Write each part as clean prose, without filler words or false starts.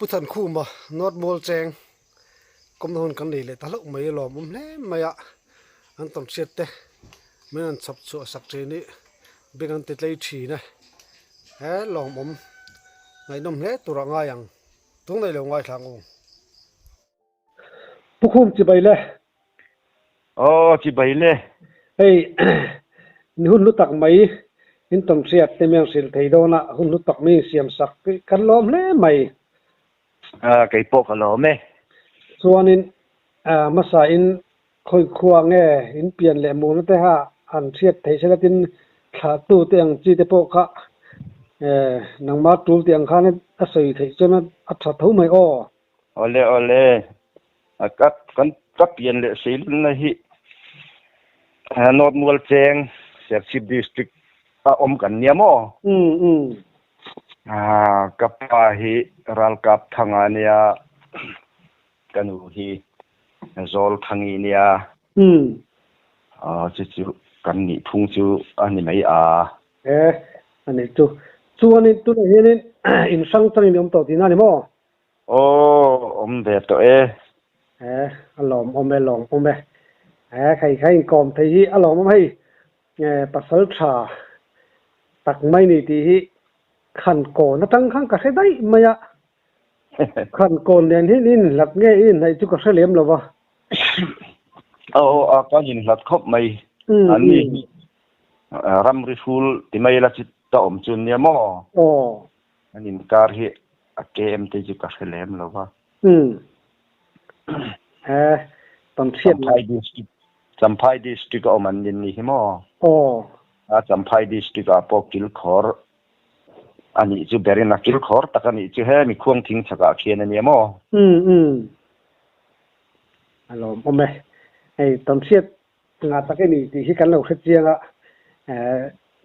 Pu Thankhuma North Mual cheng kawmna hun kan nei leh ta hlauh mai alawm awm hle mai a, an tam hriat te min rawn chhawp chhuah sak thin hi beng an ti tlei thin a, he lawmawm ngaihnawm hle turah ngai ang tung nei lo ngaithla ang u. Pu Khum chibai le. Aw chibai le. Hei ni hun hlu tak mai in tawn hriat te miang hrilh thei dawn a, hun hlu tak mai in siam sak hi kan lawm hle mai. A kei pawh ka lawm e. Chuanin hmasa in khawi khua nge in pian leh murna te kha han hriat theih se latin thlahtu te ang chi te pawh kha nangmah tul tih ang khan a sawi theih chuan a tha tho mai aw. Awle awle, ka kan ka pian leh seilunna hi North Mualcheng, Serchhip District a awm kan nia maw? Ka pa hi Ralkap Thanga a nia, ka nu hi Zawl Thangi a nia. Chu chu kan nih phung chu a ni mai a. E, a nih chu. Chuanin tunah hianin in hrang changin i awm tawh tihna a ni maw? Aw, awm ve tawh e. E, a lawmawm e, lawmawm e. E, hei kha inkawm thei hi a lawmawm hei. E, pasal tha tak mai ni tih hi khan kawn atang khan ka hre daih mai a. Khan kawn nen hian i inhlat nge i inhnaih chu ka hre lem lo va. Aw, a kan inhlat khawp mai. An ni hi ramri hrul ti mai la chi ta awm chu nia maw? Aw. An inkar hi a KM te chu ka hre lem lo va. Umm. He tam hriat lo. Champhai district Champhai district a awm an ni ni hi maw? Aw. A Champhai district ah pawh kilkhawr a nih chu berin a kilkhawr tak a nih chu he mi khuang thing chhak ah khian a nia maw? Umm umm. A lawmawm e. Hei tam hriat Nga tak i ni tih hi kan lo hre chiang a,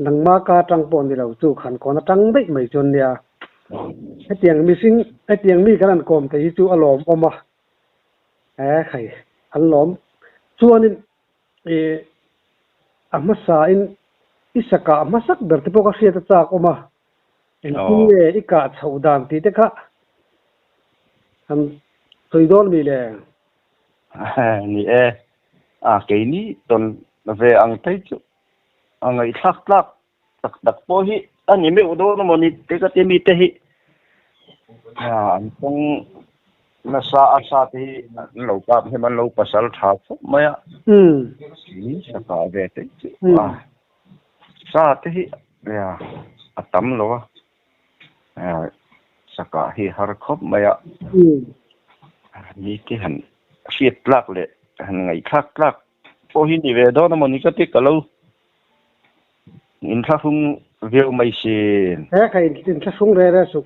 nangma ka atang pawh ni lo chu khan kawn atang daih mai chuan nia. Hetiang mihring, hetiang mi kan han kawm thei hi chu a lawmawm a, he khai an lawm. Chuanin i a hmasain i sakah hmasak ber te pawh ka hriat a chak awm a, engtin nge i kah chhoh dan tih te kha han sawi dawn mi le? Ni e, A keini tawn ve ang phei chu a ngaihthlak tlak tak tak pawh hi a ni meuh dawn a mawni te ka ti mite hi an tawng nasa a sa te hi an lo kap hnem an lo pasal tha khawp mai a ni saka ve te chu a sa te hi a tam lo a saka hi har khawp mai a mite han hriat tlak leh han ngaihthlak tlak pawh hi ni ve dawn a mawni ka ti ka lo inthlahrung viau mai sin. He kha inthlahrung re re suk.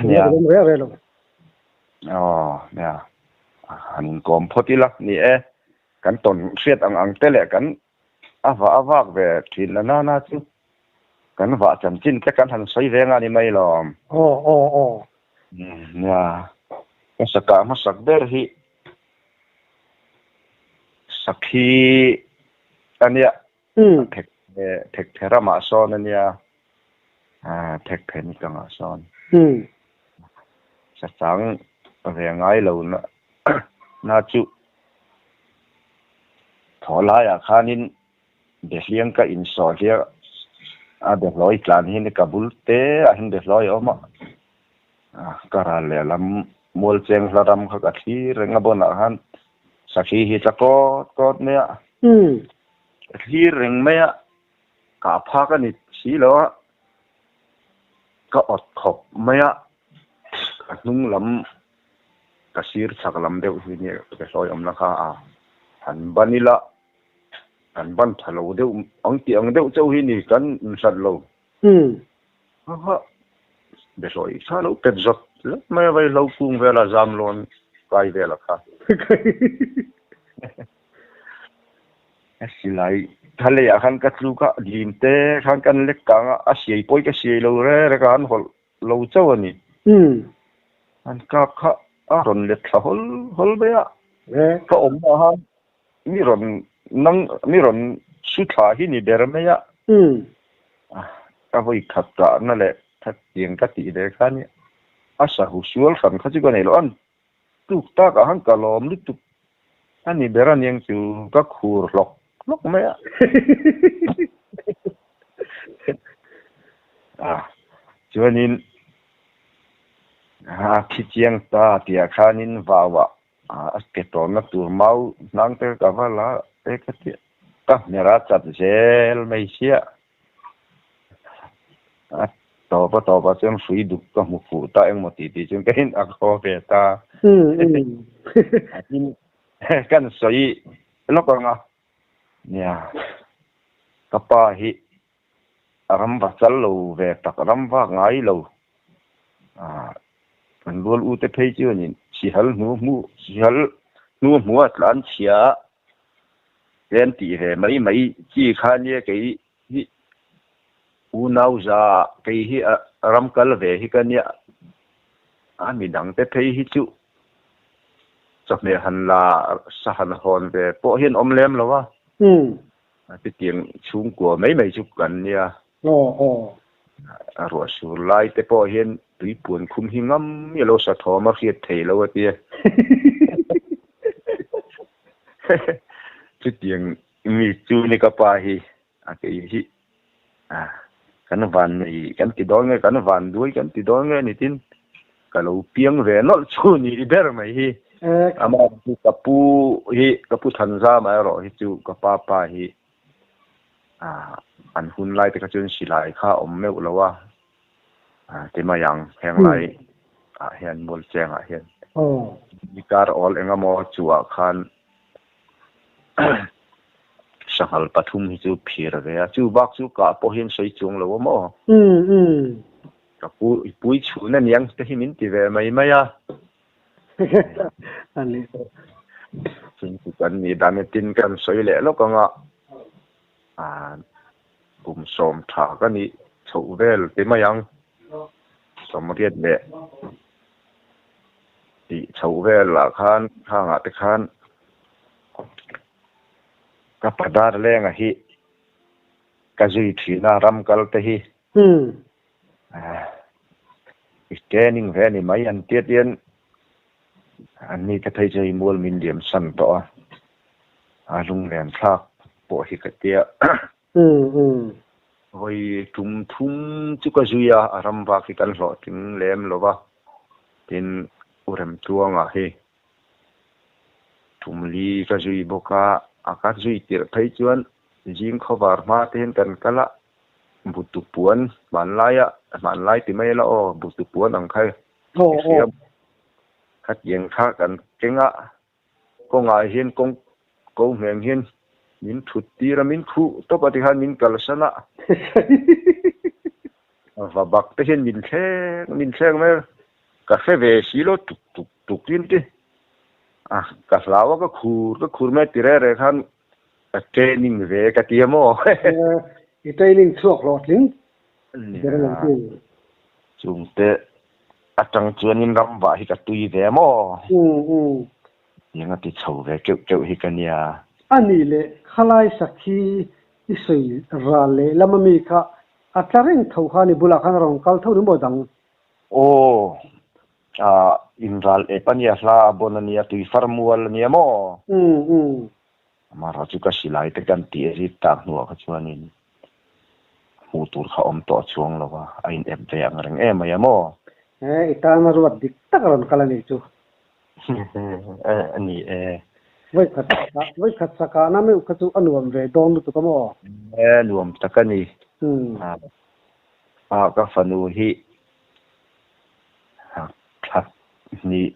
Nia. Re re lo. Aw nia han inkawm phawt ila ni e kan tawn hriat ang ang te leh kan A vah a vak ve thin la nana chu kan vah chanchin te kan han sawi ve nga ni mai lawm. Aw aw aw. Nia, ka sakah hmasak ber hi sakhi a nia, phek phek phe ramah sawn a nia, phek phe ni kangah sawn. Sachang ve ngai lo na chu Thaw laiah khanin Behliang ka insawh hliah a, Behlawi tlan hi ni ka bul te ah hian Behlawi a awm a, ka ral lehlam Mualcheng hla ram kha ka thlir reng a bawnah khan sakhi hi tla kawt kawt mai a, ka thlir reng mai a, kah phak a ni si lo a, ka awt khawp mai a, ka hnung lam Ka sir chhak lam deuh hi nia ka hlawi awmna kha a han ban ila, kan ban tha lo deuh ang tih ang deuh chauh hi ni kan inhlat lo. Ha ha, be hlawi kha lo pet zawt lek mai a vaihlo kung vela zam lawn kai vela kha. A silai thaleiah khan ka tluk a, lim te khan kan lek kang a, a siai pawi ka siai lo re rek a, an hawlh lo chauh a ni. An kap kha a rawn let thla hawl hawl mai a, ka awmna ah khan mi rawn nang mi rawn su thla hi ni ber mai a, ka vawi khat kahna leh Khatiang ka tih ve kha nia. A sahu sual hran kha chu ka nei lo. An tuk takah khan ka lawm lutuk a ni ber aniang chu ka khur hlawk hlawk mai a. A chuanin a thi chiang ta tihah khanin vauah a ke tawnna tur mau hnang te ka va la e ka ti ka hmer a chat zel mai sia. A tawp a tawpah chuan hrui duk ka hmu fuh ta engmaw tih tih chuan ka in a khaw ve ta. Kan sawi lawk ang a, nia ka pa hi a ram va chal lo ve tak ram vak ngai lo. Kan rual u te phei chuanin sihal hnu hmu sihal hnu hmu a tlan chhia a. Tlem tih ve mai mai chi kha nia kei hi unau za kei hi a ram kal ve hi ka nia a midang te phei hi chu chawhmeh han la sa han hawn ve pawh hian awm lem lo a chutiang chhungkua mai mai chu kan nia a ruah sur lai te pawh hian tuipuan khum hi ngam i lo sa thawm a hriat thei lo a tia. Chutiang mi chu ni ka pa hi a kei hi a kan van nei kan ti dawn nge kan van duai kan ti dawn nge ni tin ka lo piang ve nawlh chu ni ber mai hi ama chu ka pu hi ka pu Thanzama erawh hi chu ka pa pa hi a an hun lai te kha chuan silai kha a awm meuh lo a ti mai ang heng lai ah hian mual cheng ah hian nikar awl eng emaw chuah khan sanghal pathum hi chu phir ve a chu bak chu kah pawh hian sawi chuang lo a maw ka pu i pui chhun aniang te hi min ti ve mai mai a chung chu kan nih dan tin kan sawi leh lawk ang a Kum sawm tha ka nih chhoh vel ti mai ang. Sawmriat leh tih chhoh vel ah khan khangah te khan ka padar lenga hi ka zui thin a ram kal te hi i training ve a ni mai an tiat hian an ni te phei chu hei mual min liam san tawh a a lunglen thlak pawh hi ka tia. Vawi tum thum chu ka zui a, a ram vak hi kan hlawhtling lem lo va, tin U Remtluanga hi tum li ka zui bawk a, a ka zui tirh phei chuan zing khawvar hma te hian kan kal a, butu puan hmanlaia hmanlai ti mai la aw butu puan ang kha i hria khatiang kha kan keng a. Kawngah hian kawng ko ngheng hian min thut tir a, min khuh tawp a tikhan min kalsan a. Va bak te hian min thleng min thleng mai a, ka hre ve si lo tuk tuk tuk in ti. A ka hlau a ka khur ka khur mai ti reh reh khan ka training ve ka ti a maw. I training chhuak hlawhtling ber a lo ti. Chungte Atang chuanin ram vah hi ka tui ve maw? Tiang a ti chho ve keuh keuh hi ka nia. A nih leh khalai sakhi i sawi ral leh lam ami kha a tla reng tho kha ni bulah khan a rawn kal tho ni maw dang? Aw, ah in ral ep a nia, hla a bawn a nia, tui far mual a nia maw? Amaherawh chu ka silai te kan tih rit tak hnuah kha chuanin hmuh tur kha awm tawh chuang lo a, a in ep ve ang reng em mai a maw? He i tana ruat dik tak a rawn kal a nih chu. A ni e. Vawikhat vawikhat sakahna meuh kha chu a nuam ve dawn lutuk a maw? E nuam tak a ni. A ka fanu hi thla hnih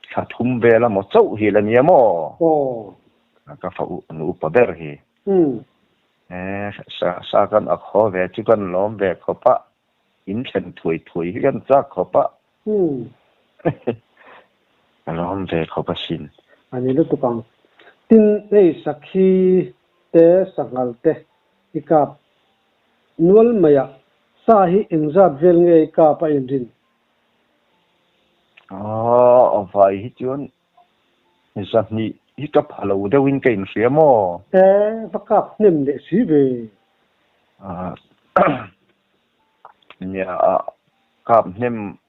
Thla thum vel a maw chauh hi la nia maw? Aw. Ka fa u nu upa ber hi. E, sa sa kan a khaw ve chu kan lawm ve khawp a, in thlen thuai thuai hi kan chak khawp a. Ka lawm ve khawp asin. A ni lutuk ang. Tin, hei sakhi te sanghal te i kap nual mai a, sa hi engzat vel nge i kap a inrin? Aw, vai hi chuan zahnih hi ka pha lo deuhin ka inhria maw? E, va kap hnem leh si ve. Nia, Kap hnem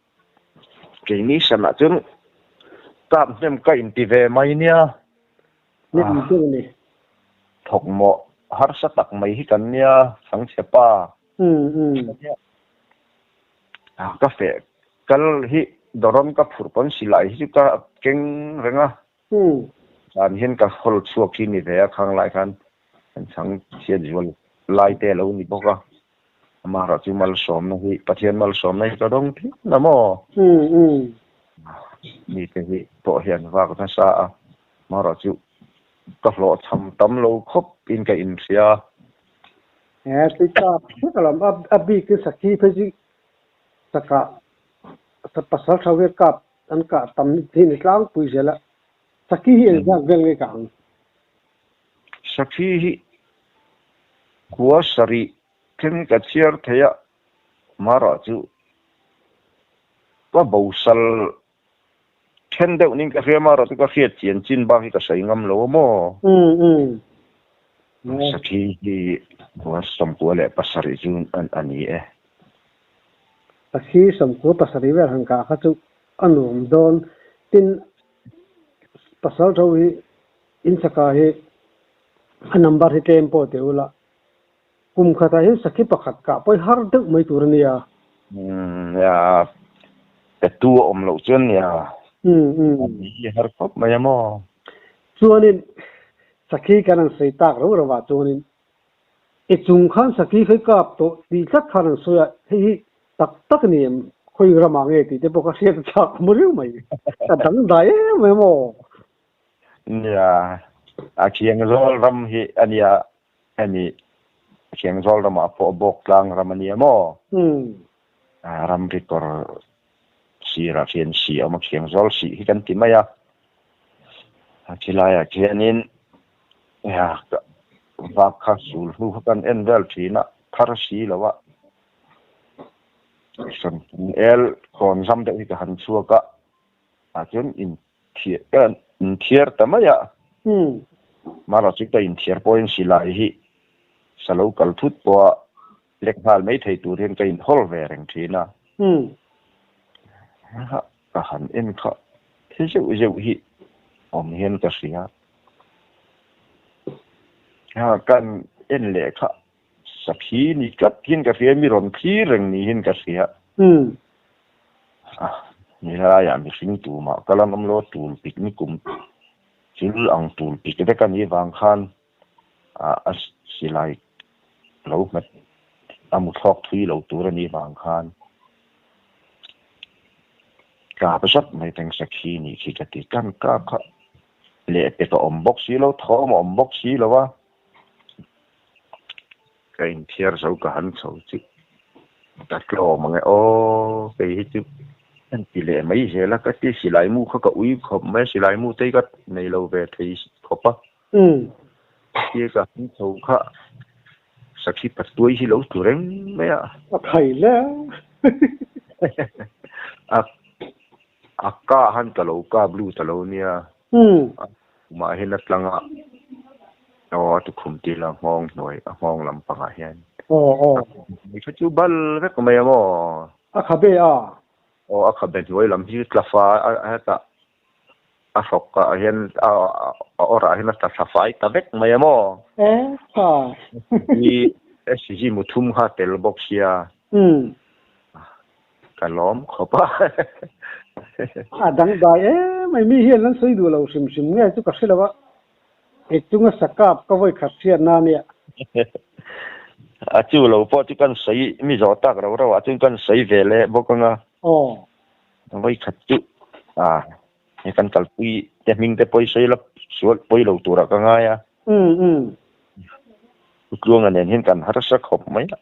keini hranah chuan kap hnem ka inti ve mai nia. Hnem deuh a ni. Thawk mawh harsa tak mai hi kan nia Sangchhe pa. Ka feh kal hi dawrawn ka phurh pawn silai hi chu ka keng reng a. Zan hian ka hawl chhuak hi ni ve a, khang lai khan kan chhang chhiat zual lai te a lo ni bawk a. Amaherawh chu malsawmna hi Pathian malsawmna hi ka dawng phian a maw? Mite hi pawh hian vak nasa a, amaherawh chu ka hlawhchham tam lo khawp in ka inhria. He tui kap hlek a lawm, a bik in sakhi phei chu sakah pasal tha vel kap an kah tam hi ni tlangpui zel a, sakhi hi engzat vel nge kah ang? Sakhi hi khua sarih thleng hi ka chhiar thei a, Mara chu ka bosal then deuh ning ka hria, Mara chu ka hriat chian chin bak hi ka sawi ngam lo a maw? Sakhi hi khua 97 chu a ni e. Sakhi 97 vel han kah kha chu a nuam dawn. Tin, pasal tho hi In saka hi a number hi tlem pawh teh ula, kum khatah hian sakhi pakhat kah pawi har deuh mai tur a nia. Umm nia, petu a awm loh chuan nia, a ni hi har khawp mai a maw? Chuanin sakhi kan han sawi tak rauh rauh ah chuanin i chung khan sakhi khawi kap tawh tih tlat khan an sawi a, hei hi tak tak a ni em? Khawi ramah nge tih te pawh ka hriat a chak awm riau mai, a dangdai em em aw. Nia, a Khiangzawl ram hi a nia, hemi Khiangzawl ramah pawh Bawktlang ram a nia maw? Ramri kawr sirah khian si a awm a, Khiangzawl sih hi kan ti mai a. A khilaiah khianin vak kha sul hnu kha kan en vel thin a, thar si lo a. Sawn el kawn zam deuh hi ka han chhuak a, ah chuan in Ka inthiar ta mai a. Mahrawh chu ka inthiar pawhin silai hi sa lo kal thut pawha lek nghal mai thei tur hian ka inhawl ve reng thin a. Ka han en kha thi zeuh zeuh hi awm hian ka hria. Ka en leh kha sakhi ni tlat hian ka hria, mi rawn thlir reng ni hian ka hria. Ni laiah mihring tumah kal an awm lo a, tul pik ni kum chul ang tul pik vek a nih vang khan a silai lo hmet a mu thlawk thui lo tur a nih vang khan kap zat mai teng sakhi nih khi ka ti. Kan kap kha lehpek a awm bawk si lo, thawm a awm bawk si lo a. Ka inthiar zo ka han chho chu ka tlawm ang e aw kei hi chu an ti leh mai zel a ka ti silai mu kha ka ui khawp mai a silai mu te hi ka nei lo ve thei khawp a tia ka han chho kha sakhi patuai hi lo tlu reng mai a. A khai le. A a ka han ka lo kap lut a lo nia. Kumah hian a tlang a, aw a tukhum til a nghawng hnuai a nghawng lampangah hian. Aw aw. Mai kha chu bal vek mai a maw? A khabe a. Aw a khabe hnuai lam hi tla fa a hetah a hrawk ah hian a awrah hian a tla thla fai ta vek mai a maw? E tha. Hi SG muthum kha tel bawk sia. Ka lawm khawp a. A dangdai em mai, mi hian an sawi duh lo hrim hrim nge chu ka hre lo a, kei chunga sakap ka vawi khat hriat na nia. A chu lo pawh chu kan sawi mi zawh tak rau rau ah chuan kan sawi ve leh bawk ang a. Aw. Vawi khat chu a he kan kalpui te hming te pawh i sawi la sual pawi lo turah ka ngai a. Um um. Tluanga nen hian kan harsa khawp mai a.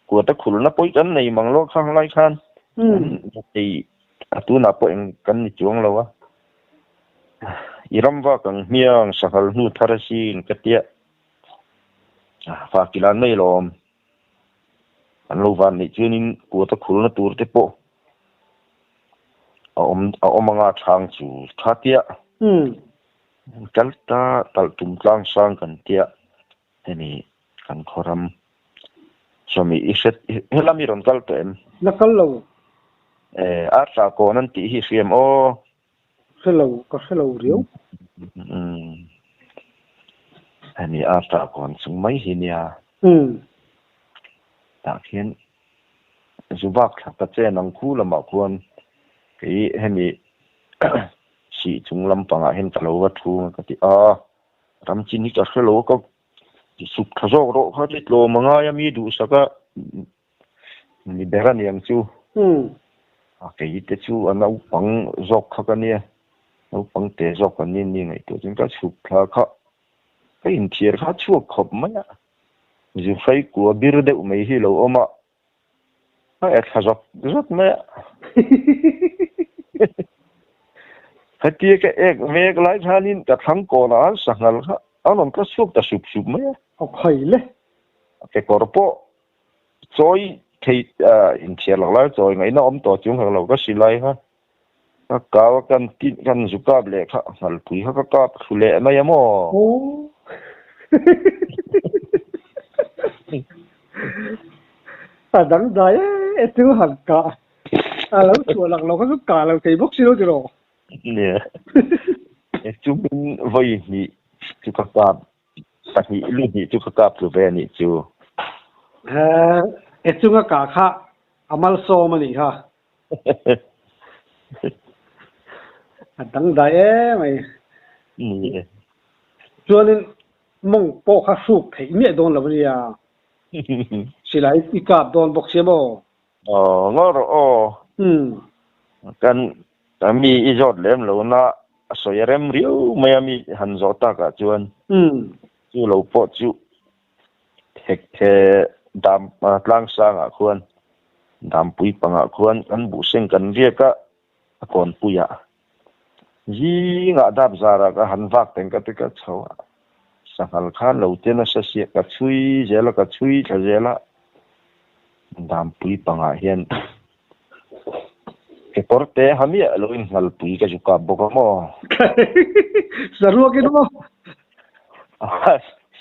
Kuata khulna pawh kan nei mang lo khang lai khan hei a tunah pawh eng kan ni chuang lo a, i ram vak ang hmiang sanghal hnu thar a sin ka tia fak i lan mai lawm an lo van neih chuanin kuata khulna tur te pawh a awm a awm anga chhang chu tha tia kal ta talh tum tlang sang kan tia. Hemi kan khaw ram Sawmi i hre helam i rawn kal tawh em? La kal lo. Eh, Artla kawn an tih hi i hriam aw. Hre lo, ka hre lo riau. Umm. Hemi Artla kawn chung mai hi nia. Umm. Tah khian zu bak thla ta chen ang khu lamah khuan kei hemi sih chung lampangah hian ka lo va thu ka ti a, ram chin hi ka hre lo ka Suk tha zawk rawh kha ti tlawm a ngai a mi duhsak a ni ber a niang chu. A kei te chu a naupang zawk kha ka nia, naupang te zawk kan ni ni ngaihtuah chuan ka chhuk thla kha ka inthiar kha a chhuak khawp mai a, Zufai kua bir deuh mai hi lo awm a, A e thla zawt zawt mai a. Hetia ka ek vek lai khanin ka thlang kawnah an sanghal kha a rawn tla chhuak ta sup sup mai a. A khawi le. A kekawr pawh chawi thei inthiar loh lai chawi ngaihna awm tawh chung hek lo ka si lai kha. Ka kau a kan tin kan zu kap leh kha nghalpui kha ka kap thlu leh mai a maw? Aw. A dangdai e chu han kah a lo chhuah lak lo kha chu kah lo thei bawk si lo tiraw? Nia. E chungin vawi hnih chu ka kap pahnih lu hnih chu ka kap tlu ve a nih chu. E chunga kah kha a malsawm a nih kha. A dangdai em mai. Ni e. Chuanin mawng pawh kha hruk theih miah dawn lo a nia. Silai i kap dawn bawk sia maw? Aw, ngaw rawh aw. Kan mi i zawt lem lo na a sawi a rem riau mai a mi han zawh takah chuan. Chu lo pawh chu Thekte dam tlangsangah khuan Dampui pangah khuan kan buhseng kan riak a, a kawnpuiah zingah dap zarah ka han vak teng ka ti ka chho a, sanghal khan lo te nasa sia ka chhui zel a ka chhui thla zel a, Dampui pangah hian kekawr te ha miah lo in nghalpui ka zu kap bawk a maw? Saruak in maw?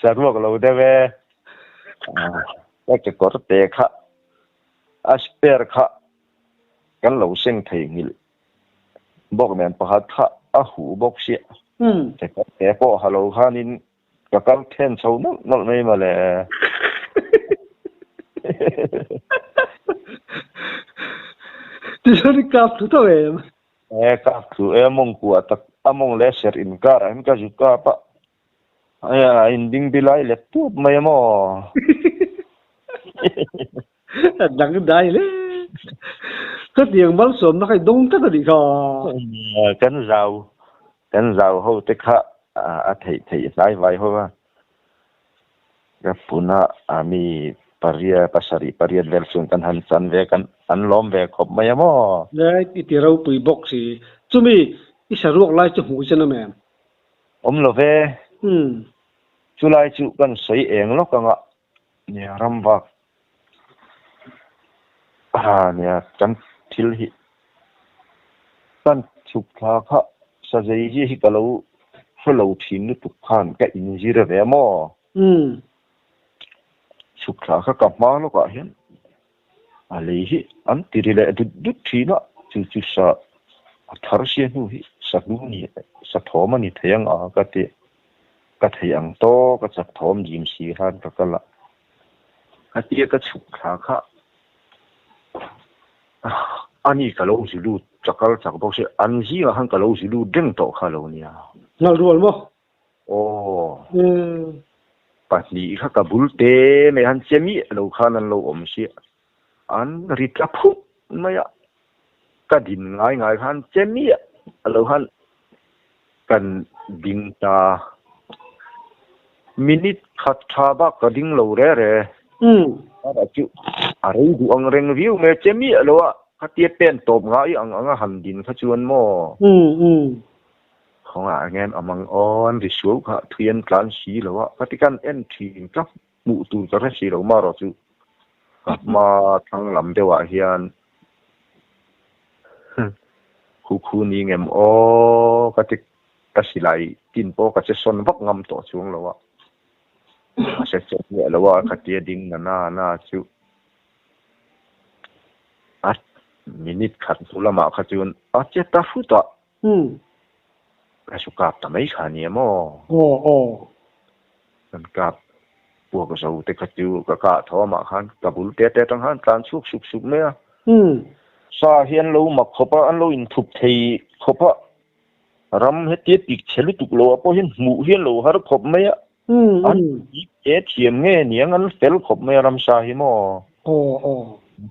Saruak lo deuh e. Ka kekawr te kha a spare kha kan lo seng thei nghilh bawk nen pakhat kha a huh bawk sia. Kekawr te pawh ha lo khanin Ka kal then chho nawlh nawlh mai mawle. Tichuan i kap thlu tho em? E, kap thlu e, mawng kuah tak a mawng leh serh inkar ah hian ka zu kap a. Aya, a inding bilai let tup mai a maw? A dang dai hle. Khatiang malsawmna kha i dawng tlat a nih kha. Kan zau, kan zau ho te kha a theih theih hlai vai ho a. Ka puna a mi paria pasarih pariat vel chuan kan han chan ve kan an lawm ve khawp mai a maw? Lai i ti ropui bawk si. Chumi i saruak lai chu hmuh chen awm em? Awm lo ve. Chulai chu kan sawi eng lawk anga Nia ram vak a nia kan thil hi kan chhuk thla kha sazei hi hi ka lo hre lo thin lutuk khan ka inzir ve a maw? Chhuk thla kha ka hma lawkah hian a lei hi an ti ri leh dut dut thin a, chu chu sa a thar sia hnu hi sa hlu ni sa thawm a ni thei ang a ka ti Ka thei ang tawk a chak thawm dim si khan ka kal a, khatia ka chhuk thla kha ani ka lo zu lut ka kal chak bawk si, an zingah khan ka lo zu lut reng tawh kha lo nia. Ngal rual maw? Aw. Pahnih kha ka bul te mai han che miah lo khan an lo awm si a, an ri tla phut mai a, ka din ngai ngai khan che miah lo khan Kan ding ta. Minute khat tha bak ka ding lo re re. Karah chu a rei duh ang reng viau mai a, che miah lo a, khatia pen tawp ngai ang anga han din kha chuan maw? Khawngaih ngen awm ang aw, an ri suau kha thui an tlan si lo a, khati khan en thin ka hmuh tur ka hre si lo marawh chu ka hma thlang lam deuhah hian Khu khu ni ngem aw ka ti ka silai tin pawh ka che sawn vak ngam tawh chuang lo a, a se che hmiah lo a khatia ding na na na chu. Minute khat hnu lamah kha chuan a che ta hrut a. Ka su kap ta mai kha nia maw? Aw aw. Kan kap puak zo te kha chu ka kah thawmah khan ka bul te te atang khan tlan chhuak suk suk mai a. Sa hi an lo mak khawp a, an lo inthup thei khawp a. Ram hetia pik chhe lutuk lo ah pawh hian hmuh hi an lo har khawp mai a. An e thiam nge niang an fel khawp mai a ramsa hi maw? Aw aw.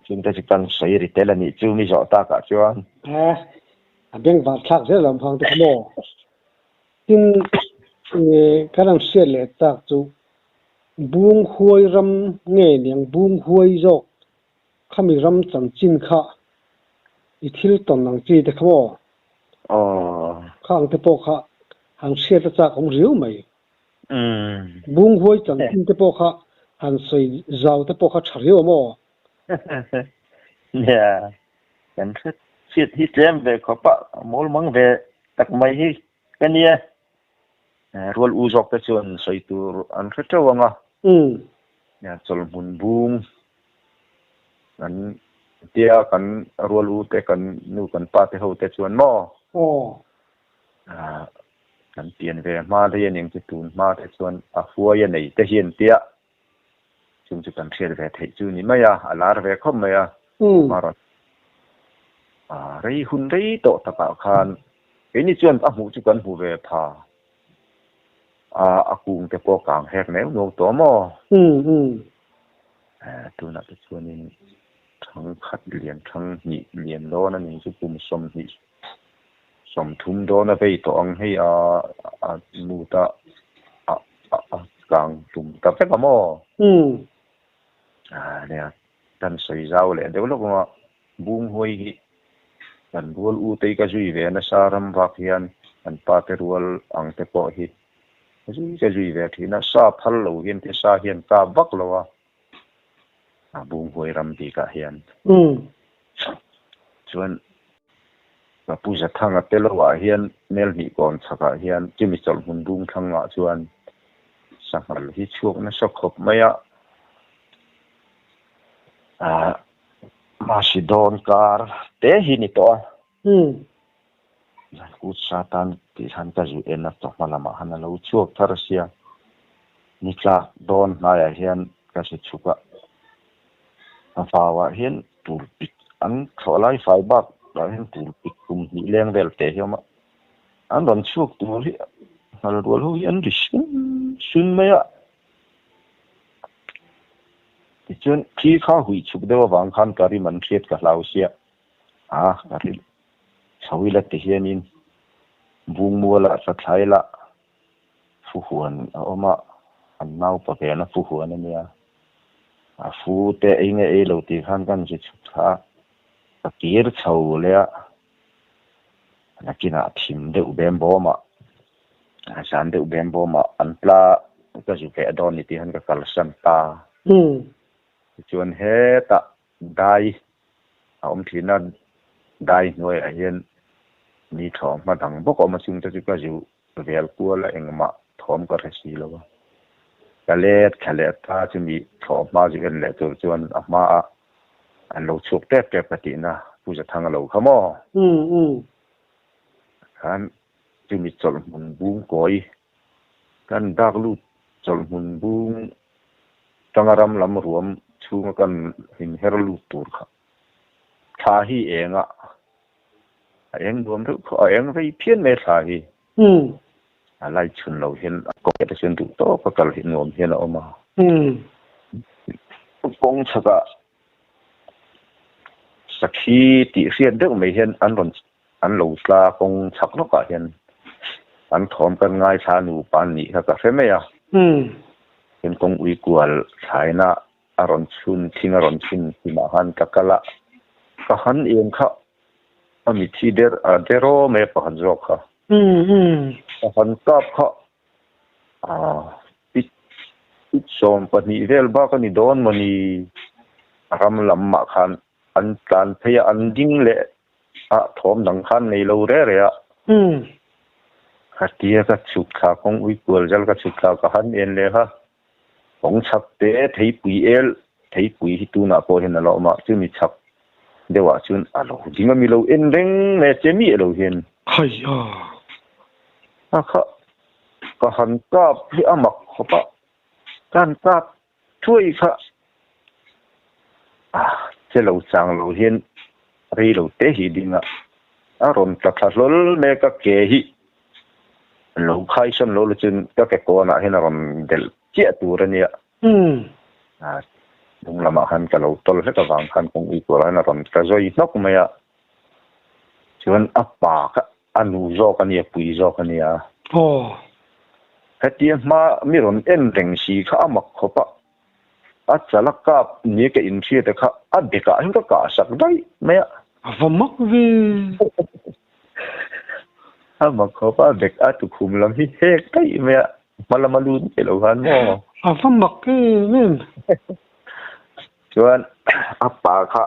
Chung te chu kan sawi ri tel a nih chu mi zawh takah chuan. E a bengvar thlak zel lam phang te kha maw? Tin kan han hriat leh tak chu Bung huai ram nge niang Bung huai zawk khami ram chanchin kha i thil tawn ang chi te kha maw? Aw. Khang te pawh kha han hriat a chak awm riau mai. Bung huai chanchin te pawh kha han sawi zau te pawh kha tha riau a maw? Nia, kan hre chhiat hi tlem ve khawp a, mawl mang ve tak mai hi ka nia. Rual u zawk te chuan sawi tur an hre teuh ang a. Nia, chawlhmun bung kan tia kan rual u te kan nu kan pa te ho te chuan maw? Aw. Kan pian ve hma daih a ning chu tun hma te chuan a huai a nei te hian tia chung chu kan hriat ve theih chu ni mai a, a lar ve khawp mai a. Marawh rei hun rei tawh takah khan keini chuan a hmuh chu kan hmu ve pha a, a kung te pawh kang hek neuh nuau tawh maw? Tunah te chuanin thangkhat lian thang hnih lian dawn a ning chu kum 20 30 dawn a vei tawh ang hei a a mut a a a kang tum ta vek a maw? A nia kan sawi zau leh deuh lawk ang a, bung huai hi kan rual u te hi ka zui ve nasa ram vak hian kan pa te rual ang te pawh hi ka zui ka zui ve thin a, sa phal lo hian te sa hian kap vak lo a, a bung huai ram bikah hian chuan Ka pu Zathanga te lo ah hian Melhnih kawn chhakah hian chumi chawlhhmun bung thlangah chuan sanghal hi chhuak nasa khawp mai a, ah Masi dawn kar te hi ni tawh a. Kut Satan tih khan ka zu en a chawhma lamah khan a lo chhuak thar sia, ni tlak dawn hnaiah hian ka zu chhuk a, a vauah hian tul pik an thlawh lai fai bak ah hian tul pik kum hnih leng vel teh hi a awm a, an rawn chhuak tur hi nghal rual ho hi an ri sun sun mai a, tichuan khi kha hui chhuk deuh avang khan ka rim an hriat ka hlau sia. A ka rilh chho ila ti hianin Bungmuala Sathlai lah Fuhuan a awm a, an naupa vena Fuhuan a nia. A fu te ei nge ei lo tih khan kan zui chhuk thla a, ka kir chho leh a, nakinah thim deuh bem bawmah, zan deuh bem bawmah an tla ka zu veh dawn ni tih khan ka kalsan ta. Tichuan hetah Dai a awm thin a, dai hnuaiah hian mi thawm hma dang bawk a awm a, chungte chu ka zu vel kual a, engmah thawm ka hre si lo a. Ka let thla leh ta chu mi thawm hma zu en leh tur chuan a hma a an lo chhuak tep tep ka tihna Pu Zathanga lo kha maw? Khan chumi chawlhhmun bung kawi kan dak lut chawlhhmun bung tanga ram lam ruam chhunga kan inher lut tur kha thla hi eng a, a eng nuam deuh kha a eng vei phian mai thla hi. A lai chhun lo hian a kawng te chuan duh tawk a kal hi nuam hian a awm a. Kawng chhakah sakhi tih hriat deuh mai hian an rawn An lo tla kawng chhak lawkah hian an thawm kan ngaithla nupa an nih kha ka hre mai a. Tin kawng ui kual thlaina a rawn chhun thing a rawn chhun hlimah khan ka kal a, ka han em kha a mithi der a deraw mai a pakhat zawk kha. Ka han kap kha a pit pit 12 vel bak a ni dawn mawni ram lam mah khan an tlan phei a, an ding leh a thawm dang khan nei lo re re a. Khatia ka chhuk thla kawng ui kual zal ka chhuk thla ka han en leh kha kawng chhak te theipui el theipui hi tunah pawh hian a la awm a, chumi chhak Deuhah chuan a lo ding a, mi lo en reng mai a, che miah lo hian. Khai a. A kha ka han kap hi a mak khawp a, ka han kap thuai kha a che lo chang lo hian rei lo te hi ding a, a rawn tla thla hlawl mai a, ka ke hi lo khaisawn lo la chuan ka ke kawnah hian a rawn delh chiah tur a nia. A hnung lamah khan ka lo tawl hlek avang khan kawng ui tur hian a rawn tla zawi hnawk mai a. Chuan a pa kha a nu zawk a nia, pui zawk a nia. Aw. Hetia hma mi rawn en reng si kha a mak khawp a. A chal a kap nia ka inhriat a kha a bekah hian ka kah sak daih mai a. A va mak ve. A mak khawp a, a bek a tukhum lam hi hek daih mai a. Hma lama lut ngei lo khan maw? A va mak em em. Chuan a pa kha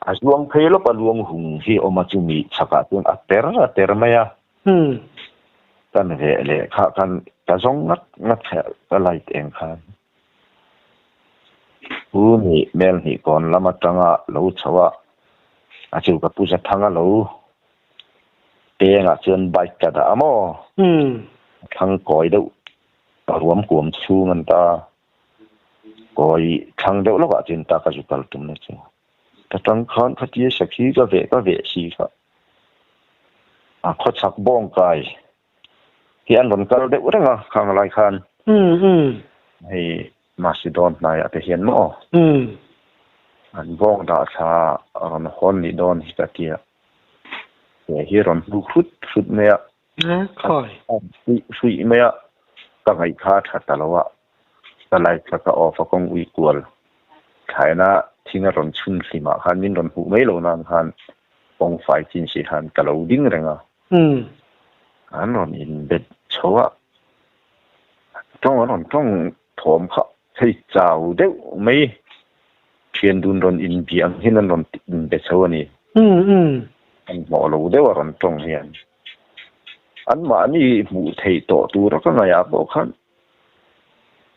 a zuang phei lawk a luang hung hi awm a chumi chhakah chuan a ter a ter mai a. Kan veh leh kha khan ka zawng ngat ngat kha ka light eng khan. Pu nih mel hnih kawn lam atanga lo chho a, a chu ka pu Zathanga lo Pengah chuan bike ka dah a maw? A thlang kawi deuh a ruam kuam chhung an ta a, kawi thlang deuh lawkah chuan ta ka zu kal tum na chu. Ka tang khan khatia sakhi ka veh ka veh si kha. A khawchhak bawng kai hi an rawn kal deuh reng a khang lai khan. Hei Macedon hnaiah te hian maw? An bawng dah thla a rawn hawn nih dawn hi ka tia. He hi rawn hnu hrut hrut mai a. A hruih hruih mai a. Ka ngaihkha a tha ta lo a. Ka light kha ka off a kawng ui kual. Thlaina thing a rawn chhun hlimah khan min rawn hmuh mai lo nan khan kawng fai chin si khan ka lo ding reng a. An rawn inbet chho a. Tawng an rawn tawng thawm kha hei chau deuh mai thian dun rawn inbia ang hian an rawn inbe chho a ni. An hmawh lo deuh a rawn tawng hian. Anmahni hmuh theih tawh tura ka ngaihah pawh khan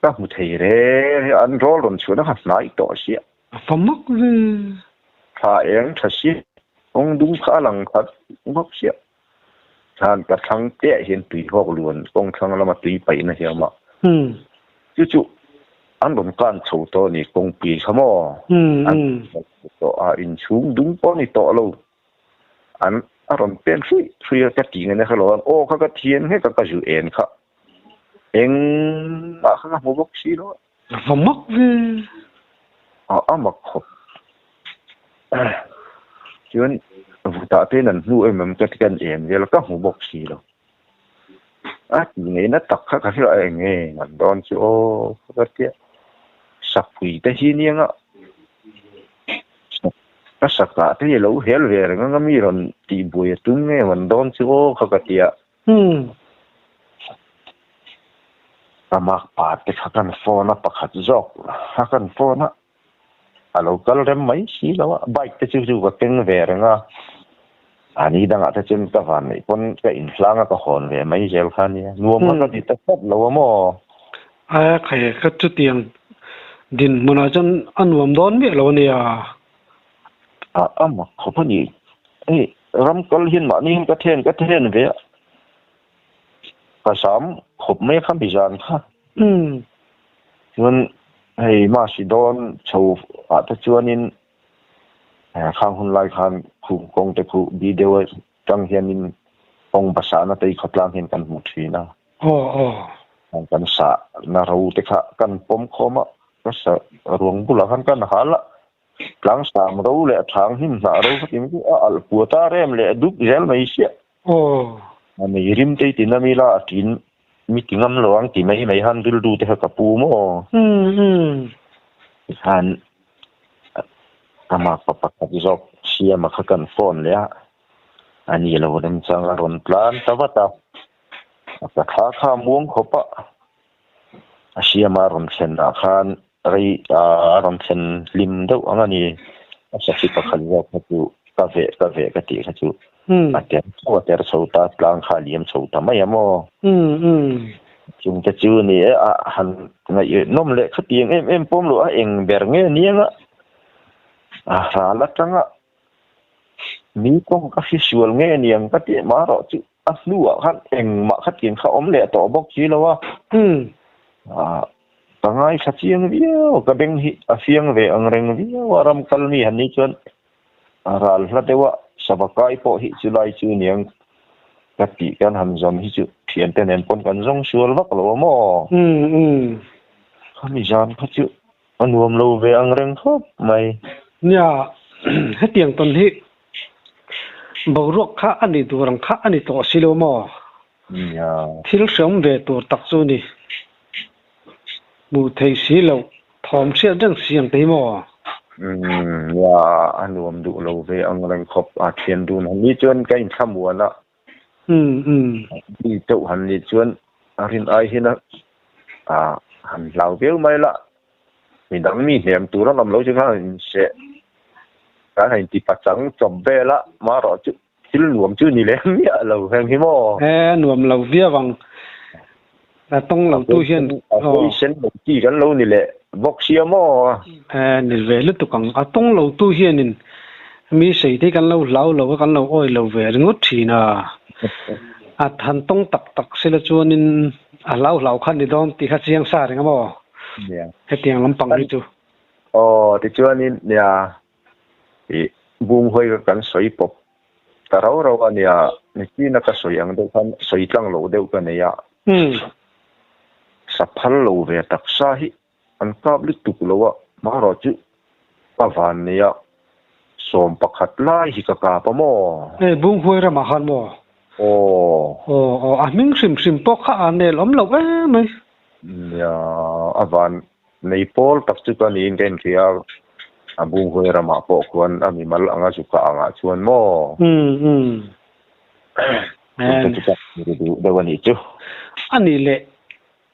ka hmu thei reng reng a, an rawl rawn chhuahna kha hnai tawh sia. A fa mak ve. Thla eng tha sia, kawng dum kha a lang khat vak sia. Thlan ka thlang chiah hian tui hawk luan kawng thlang lama tui paihna hi a awm a. Chu chu an rawn kan chho tawh a ni kawngpui kha maw? An rawn chho tawh a, inchhung dung pawh a ni tawh lo. An a rawn pen hruih hruih a, ka tih ngei na kha lo a, aw kha ka thian nghek a, ka zu en kha. Engmah kha ka hmu bawk si lo a. A va mak ve. A a mak khawp. Chuan vutah te in an hnu em em ka ti kan em vel ka hmu bawk si lo. A ti ngeina tak kha ka hria eng nge an dawn chu aw ka tia. Sapui te hi nia nga ka sakah te hi a lo hel ve reng anga mi rawn tihbuai a tum nge an dawn chu aw kha ka tia. Ka makpa te kha kan phone a pakhat zawk a kan phone a a lo kal rem mai si lo a bike te chu chu ka keng ve reng a a ni dangah te chuan ka van neih pawn ka inhlang a ka hawn ve mai zel kha nia nuam kha ka ti ta tlat lo a maw. A khai ka chutiang dinhmunah chuan a nuam dawn miah lo a nia. A a mak khawp a ni. Hei ram kal hian mahni hian ka then ka then ve a. Ka zam khawp mai kha mi zan kha. Chuan hei Masi dawn chho ah te chuanin khang hun lai khan khum kawng te khu bi deuh atang hianin kawng basana te hi khawtlang hian kan hmu thin a. Kan sah na ro te kha kan pawm khawm a, ka sah ruang bulah khan kan hal a. Tlangsam ro leh thang hnim hnah ro kha tin chu a alh puat a rem leh dup zel mai sia. A nei rim te tin a mi la a tin mi ti ngam lo ang ti mai mai han rilru te kha ka pu maw. Tikhan ka makpa pakhat zawk siama kha kan phone leh a, a ni lo remchang a rawn tlan ta vat a, a ka thla kha a muang khawp a. A siama a rawn thlen ah khan rei a rawn thlen hlim deuh ang a ni. A sakhi pakhat zawk kha chu ka veh ka veh ka tih kha chu a ter chho a ter chho ta tlang kha a liam chho ta mai a maw. Chung te chu ni e a han ngaihnawm leh khatiang em em pawm loh a eng ber nge niang a a ral atanga. Mi kawng ka hre sual nge niang ka tih mah erawh chu a hnuah khan engmah khatiang kha awm leh tawh bawk si lo a. Ka ngaithla chiang viau, ka beng hi a fiang ve ang reng viau a, ram kal mi han nih chuan a ral hla deuh a, sava kai pawh hi chu lai chu niang ka tih kan han zawn hi chu thiante nen pawn kan zawng sual vak lo a maw? Khami zan kha chu A nuam lo ve ang reng khawp mai. Nia, hetiang tawn hi boruak kha a ni tur ang kha a ni tawh si lo maw? Nia. Thil hreawm ve tur tak chu ni. Hmuh theih si loh, thawm hriat reng si ang te hi maw? Umm, nia, a nuam duh lo ve ang reng khawp. A thian dun han nih chuan ka inthlamuan a. Umm, umm. Mi deuh han nih chuan a rin ai hian a han hlau viau mai la. Midang mi hnem tur an awm lo chu khan in seh kan han inti pachang chawp vel a, marawh chu thil nuam chu ni lem miah lo heng hi maw? E, nuam lo viau ang. A tawng lo tu hian A hawi sen lo chi kan lo ni leh bawk sia maw? E, ni ve lutuk ang. A tawng lo tu hianin mi sei te kan lo hlau lo a, kan lo awi lo ve ringawt thin a. A han tawng tak tak sela chuanin a hlau hlau kha ni dawn tih kha chiang sa reng a maw? Hetiang lampang hi chu. Aw, tichuanin nia ih bunghawi kha kan sawi pawp ta rau rau a nia, nichina ka sawi ang deuh khan sawi tlang loh deuh ka nei a. Sa phal lo ve taksa hi an kap lutuk lo a, hmarawh chu ka van nei a, sawm pakhat lai hi ka kap a maw? E, Bunghuai ramah khan maw? Aw. Aw, aw, a hming hrim hrim pawh kha a nel awm loh em mai. Nia, a van nei pawl tak chu ka niin ka inhria a, a Bunghuai ramah pawh khuan a mimal anga zuka angah chuan maw? Umm, umm. Chungte chu ka hmu duh deuh a nih chu. A nih leh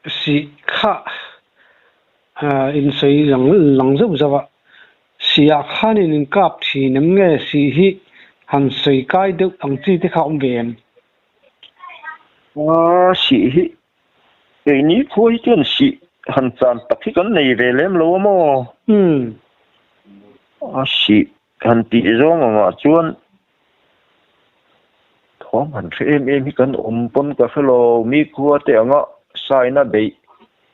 Si kha in sawi lang lang zauh zauh a, si ah khan in in kap thin em nge si hi han sawi kai deuh ang chi te kha awm ve em? A, si hi keini khua hi chuan si han chan tak hi kan nei ve lem lo a maw? Umm. A, si han tih zawng angah chuan Thawm han hre em em hi kan awm pawn ka hre lo, mi khua te anga saina beih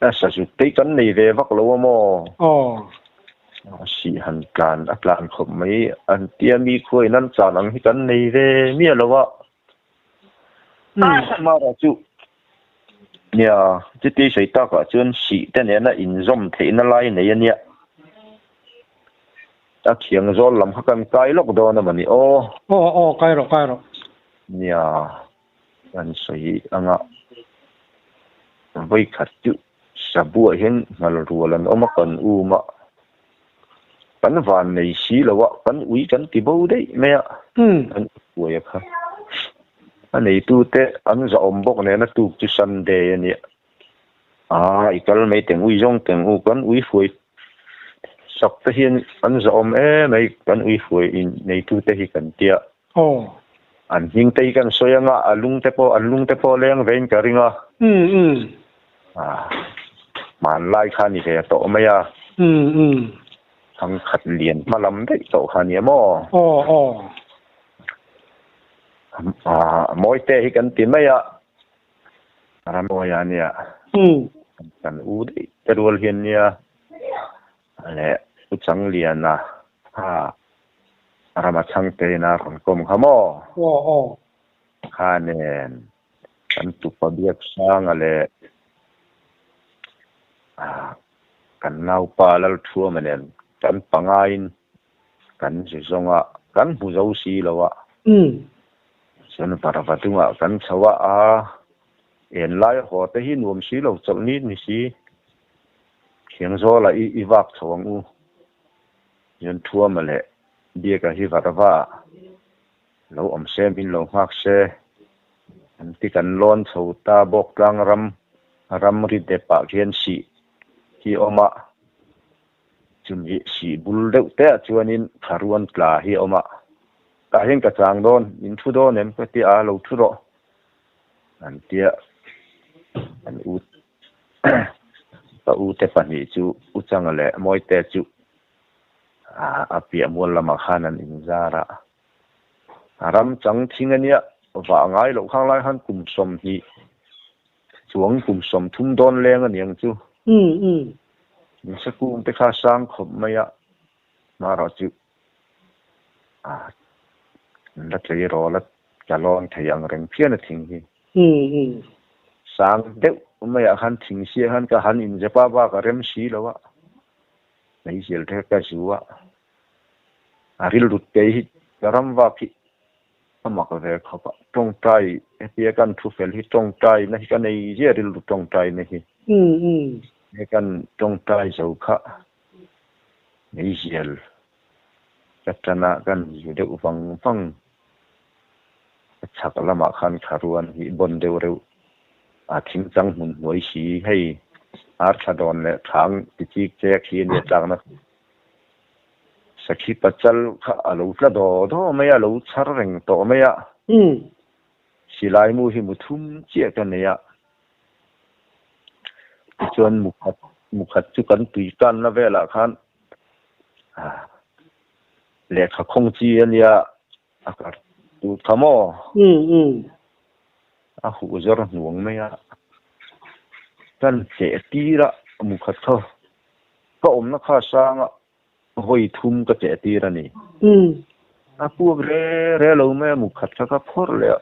a sazuk te hi kan nei ve vak lo a maw? Aw. A sih han tlan a tlan khawp mai an tia mi khua in an chan ang hi kan nei ve miah lo a. Mara chu nia chuti sawi takah chuan sih te nena inzawm theihna lai nei a nia. A thiang zawl lam kha kan kai lawk dawn a mawni aw. Aw aw kai rawh kai rawh. Nia kan sawi anga vawi khat chu sabuah hian nghal rual an awm a kan um a, kan van nei si lo a kan ui kan ti bo daih mai a, kan uai a kha. A neitute an zahawm bawk nen a tuk chu Sunday a nia. A i kal mai teng ui zawng teng u kan ui hruai sak te hian an zahawm em mai kan ui hruai in neitu te hi kan tia. Aw. An hming te hi kan sawi anga a lung te pawh an lung te pawh leng vein ka ring a. Umm umm. A hmanlai kha ni ve tawh mai a. Umm umm. Thangkhat lian hma lam daih tawh kha nia maw? Aw aw. A mawite hi kan ti mai a. Ramawia nia kan u daih te rual hian nia leh U Changliana kha Rama Chhangte ina rawn kawm kha maw? Aw aw. Kha nen kan tupa Biaksanga leh kan naupa Lalthuama nen kan pangaiin kan zu zawng a, kan hmu zo si lo a. Chuan varva dungah kan chho a, a en lai haw te hi nuam si lo chawlh ni ni si. Thiang zawla i i vak chho ang u. Chuan Thuama leh Biaka hi varva lo awm se min lo nghak se. An ti kan lawn chho ta bawk tlang ram ramri depah khian sih hi a awm a. Chumi sih bul deuh te ah chuanin tharuan tla hi a awm a, tah hian ka chang dawn, min thu dawn em ka ti a, lo thu rawh an tia, an u ka u te pahnih chu U Changa leh Mawite chu a piah mual lamah khan an inzar a. Ram chang thing a nia, vah ngai loh khang lai khan kum 20 chuang kum 30 dawn leng a niang chu. Nasa kung te kha sang khawp mai a, hmarawh chu a la tleirawl a tla lawn thei ang reng phian a thing hi. Sang deuh maiah khan thing siah khan ka han inzep a bak a rem si lo a, hmeizial te ka zu a. A rilru te hi ka ram vak hi a mak ve khawp a, tawngtai hetia kan thu fel hi tawngtai na hi ka nei zia rilru tawngtai na hi. He kan tawngtai zo kha meizial ka tan a kan zu deuh vang vang a chhak lamah khan kharuan hi bawn deuh reuh a thingchang hmun hnuai si hei arthla dawn leh thang ti chik chek hi a nia tlakna. Sakhi pachal kha a lo tla daw daw mai a, a lo chhar reng tawh mai a. Silai mu hi mu thum chiah ka nei a. Tichuan mu khat mu khat chu kan tui kanna velah khan lehkha khawng chi a nia a kar tut kha maw? A huh zawr hnuang mai a. Kan cheh tir a mu khat kha Ka awmna kha sanga vawi thum ka cheh tir a ni. A puak re re lo mai a, mu khat kha ka phawrh leh a,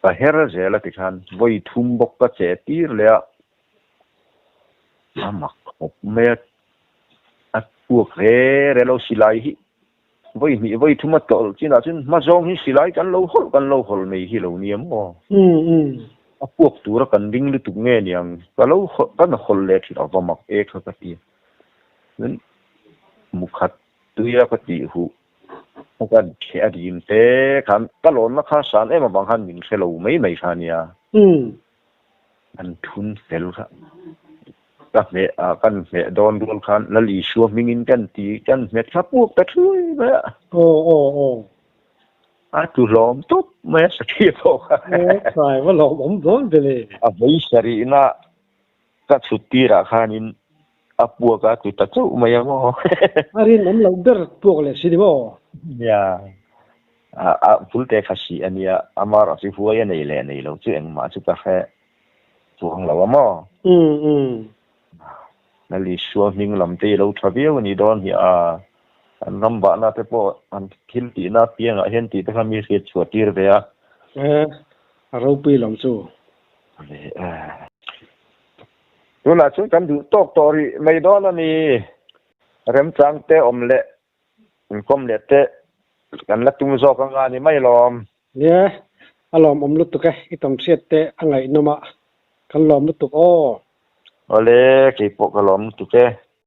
ka her zel a tikhan vawi thum bawk ka cheh tir leh a, a mak khawp mai a, a puak re re lo silai hi vawi hnih vawi thum a tlawlh chinah chuan hma zawng hi silai kan lo hawlh kan lo hawlh mai hi lo nia maw? A puak tura kan ding lutuk nge niang ka lo hawlh kan hawlh leh thin a va mak e kha ka ti a. Chuan mukhat tuia ka tih huh a kan thleh a dim te khan ka lawnna kha san em avang khan min hre lo mai mai kha nia. An thun fel kha ka hmeh a kan hmeh dawn rual khan Lal Isua hmingin kan ti kan hmet kha puak ta thuai mai a. Aw aw aw. A tlu hlawm tawp mai a sakhi pawh kha. Aw kai va lawm awm dawn ve le. A vei sarihna ka chhut tirah khanin a puak a tlu ta chauh mai a maw. A rinawm loh ber puak leh si ni maw? Nia. A bul te kha si a nia, ama erawh chu huai a nei leh nei lo chu engmah chu ka hre chuang lo a maw? Lal Isua hming lam te i lo tha viau a nih dawn hi a, an ram bahna te pawh an thil tihna apiangah hian tih te kha mi hriat chhuah tir ve a. E, a ropui lo chu. Tunah chuan kan duh tawk tawh rih mai dawn a ni. Remchang te awm leh Inkawm leh te kan la tum zawk anga ni mai lawm. Nia, a lawmawm lutuk e, i tam hriat te a ngaihnawm a, kan lawm lutuk aw. Awle, keipawh ka lawm lutuk e.